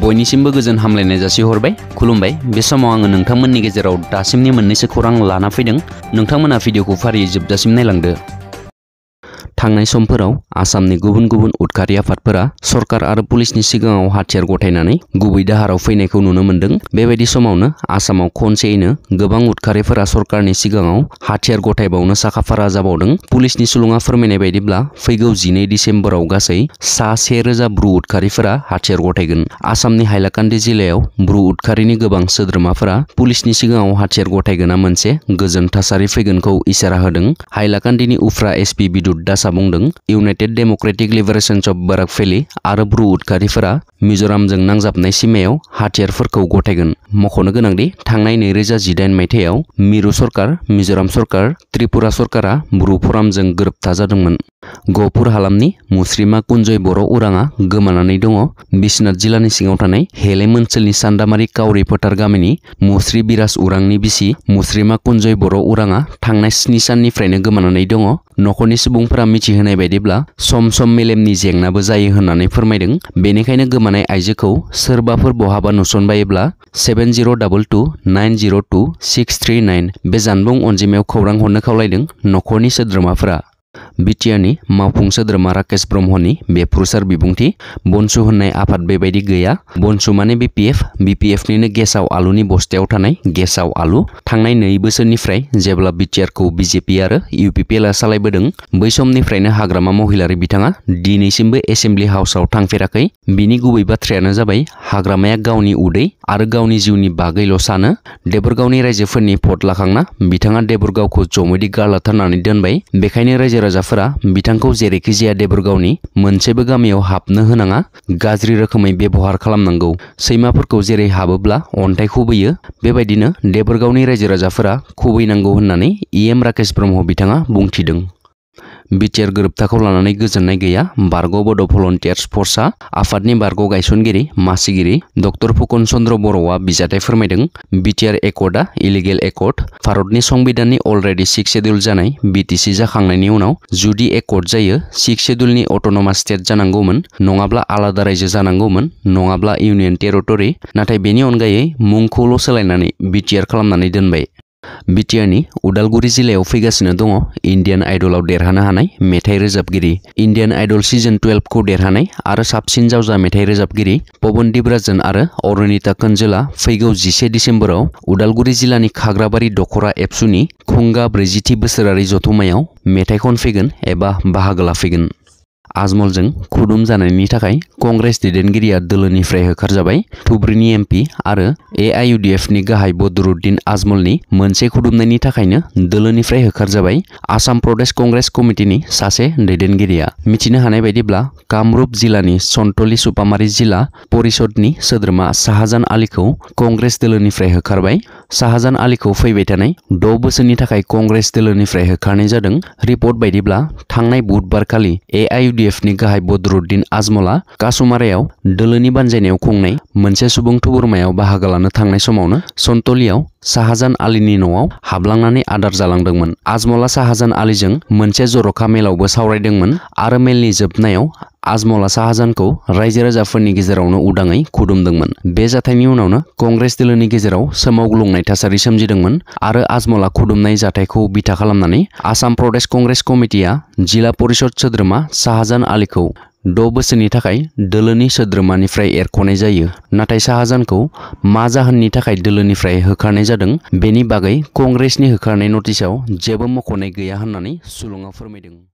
बयनिसिमबो गोजोन हामलायनाय जासिहरबाय खुलुमबाय। बे समाव आङो नोंथांमोननि गेजेराव दासिमनि मोननैसो खौरां लाना फैदों। नोंथांमोना भिडिअखौ फारियै जोबजासिम नायलांदो। थांनाय समफोराव आसामनि गुबुन गुबुन उदखारि आफादफोरा सरकार आरो पुलिसनि सिगाङाव हाथियार गथायनानै गुबै दाहाराव फैनायखौ नुनो मोन्दों। बेबायदि समावनो आसामाव खनसेयैनो गोबां उदखारिफोरा सरकारनि सिगाङाव हाथियार गथायबावनो साखाफारा जाबावदों। पुलिसनि सुलुङा फोरमायनाय बायदिब्ला फैगौ 12 डिसेम्बराव गासै सा 1000 ब्रु उदखारिफोरा हाथियार गथायगोन। आसामनि हाइलाकान्दि जिल्लायाव ब्रु उदखारिनि गोबां सोद्रोमाफोरा पुलिसनि सिगाङाव हाथियार गथायगोना मोनसे गोजोन थासारि फैगोनखौ इसारा होदों। हाइलाकान्दिनि उफ्रा एसपि बिदुत दासआ बुंदों, united democratic liberations of Barak valley आरो ब्रु उदखारिफोरा मिज'रामजों नांजाबनाय सीमायाव हाथियारफोरखौ गथायगोन। मख'नो गोनांदि थांनाय 2018 मायथाइयाव मिरु सरकार, मिज'राम सरकार, त्रिपुरा सरकारा ब्रु फ'रामजों गोरोबथा जादोंमोन। गहपुर हालामनि मुस्रिमा कुन्जय बर' उराङा गोमानानै दङ। बिश्वनाथ जिल्लानि सिङाव थानाय हेलेम ओनसोलनि सान्दामारि काउरि फोथार गामिनि मुस्रि बिराज उरांनि बिसि मुस्रिमा कुन्जय बर' उराङा थांनाय 7 साननिफ्रायनो गोमानानै दङ। नखरनि सुबुंफोरा मिथिहोनाय बायदिब्ला सम सम मेलेमनि जेंनाबो जायो होननानै फोरमायदों। बेनिखायनो गोमानाय आइजोखौ सोरबाफोर बहाबा नुसनबायोब्ला 7022902639 बे जानबुं अनजिमायाव खौरां हरनो खावलायदों नखरनि सोद्रोमाफोरा। बिटिआरनि मावफुं सोद्रोमा राकेश ब्रह्मनि बेफ्रुसार बिबुंथि, बनसु होननाय आफाद बेबायदि गैया। बनसु माने बिपिएफनिनो गेसाव आलुनि बस्थायाव थानाय गेसाव आलु। थांनाय 2 बोसोरनिफ्राय जेब्ला बिटिआरखौ बिजेपि आरो इउपिपिएलआ सालायबोदों, बै समनिफ्रायनो हाग्रामा महिलारि बिथाङा दिनैसिमबो एसेम्बलि हाउसआव थांफेराखै। बिनि गुबै बाथ्रायानो जाबाय हाग्रामाया गावनि उदै आरो गावनि जिउनि बागैल' सानो। देबरगावनि रायजोफोरनि भट लाखांना बिथाङा देबरगावखौ जमैदि गारलाथारनानै दोनबाय। बेखायनो रायजो राजाफोरा बिथांखौ जेरैखि जाया देबरगावनि मोनसेबो गामियाव हाबनो होनाङा, गाज्रि रोखोमै बेबहार खालामनांगौ। सैमाफोरखौ जेरै हाबोब्ला अन्थाइ खुबैयो, बेबायदिनो देबरगावनि रायजो राजाफोरा खुबैनांगौ होननानै इएम राकेश ब्रह्म बिथाङा बुंथिदों। बिटिआर गोरोबथाखौ लानानै गोजोननाय गैया। बारग' बड' भलन्टियार्स फर्सआ आफादनि बारग' गायसनगिरि मासिगिरि डक्टर फुकन चन्द्र बर'आ बिजाथाइ फोरमायदों। बिटिआर एकर्डआ इलिगेल एकर्ड। भारतनि संबिधाननि अलरेडि 6 शेड्युल जानाय बिटिसि जाखांनायनि उनाव जुदि एकर्ड जायो, 6 शेड्युलनि अट'नमास स्टेट जानांगौमोन, नङाब्ला आलादा रायजो जानांगौमोन, नङाब्ला इउनियन टेरिटरि। नाथाय बेनि अनगायै मुंखौल' सोलायनानै बिटिआर खालामनानै दोनबाय। बिटिआरनि उदालगुरि जिल्लायाव फैगासिनो दङ इन्डियान आइडलाव देरहानो हानाय मेथाइ रोजाबगिरि। इन्डियान आइडल सिजन 12 खौ देरहानाय आरो साबसिन जावजा मेथाइ रोजाबगिरि पवनदीप राजन आरो अरुणिता कन्जोलआ फैगौ 11 डिसेम्बराव उदालगुरि जिल्लानि खाग्राबारि दख'रा एबसुनि खुंगा 40थि बोसोरारि जथुम्मायाव मेथाइ खनफैगोन एबा बाहागो लाफैगोन। आजमलजों खुदुम जानायनि थाखाय कंग्रेस दैदेनगिरिया दोलोनिफ्राय होखारजाबाय। धुब्रीनि एमपि आरो एआइयुडिएफनि गाहाय बदरुद्दिन आजमलनि मोनसे खुदुमनायनि थाखायनो दोलोनिफ्राय होखारजाबाय। आसाम प्रदेश कंग्रेस कमिटिनि सासे दैदेनगिरिया मिथिनो हानाय बायदिब्ला कामरुप जिल्लानि सन्तलि सुपामारि जिल्ला परिषदनि सोद्रोमा शाहजान आलीखौ कंग्रेस दोलोनिफ्राय होखारबाय। शाहजान आलीखौ फैबाय थानाय 6 बोसोरनि थाखाय कंग्रेस दोलोनिफ्राय होखारनाय जादों। रिपर्ट बायदिब्ला थांनाय बुधबारखालि एआइयुडिएफनि गाहाय बदरुद्दिन आजमलआ कासुमारायाव दोलोनि बानजायनायाव खुंनाय मोनसे सुबुं थुबुरमायाव बाहागो लानो थांनाय समावनो सन्तलियाव शाहजान आलीनि न'आव हाबलांनानै आदार जालांदोंमोन। आजमलआ शाहजान आलीजों मोनसे जर'खा मेलावबो सावरायदोंमोन आरो मेलनि जोबनायाव आजमलआ शाहजानखौ रायजो राजाफोरनि गेजेरावनो उदाङै खुदुमदोंमोन। बे जाथायनि उनावनो कंग्रेस दोलोनि गेजेराव सोमावग्लुंनाय थासारि सोमजिदोंमोन आरो आजमलआ खुदुमनाय जाथायखौ बिथा खालामनानै आसाम प्रदेश कंग्रेस कमिटिया जिल्ला परिषद सोद्रोमा शाहजान आलीखौ 6 बोसोरनि थाखाय दोलोनि सोद्रोमानिफ्राय एरख'नाय जायो। नाथाय शाहजानखौ मा जाहोननि थाखाय दोलोनिफ्राय होखारनाय जादों बेनि बागै कंग्रेसनि होखारनाय नटिसआव जेबो मख'नाय गैया होननानै सुलुङाव फोरमायदों।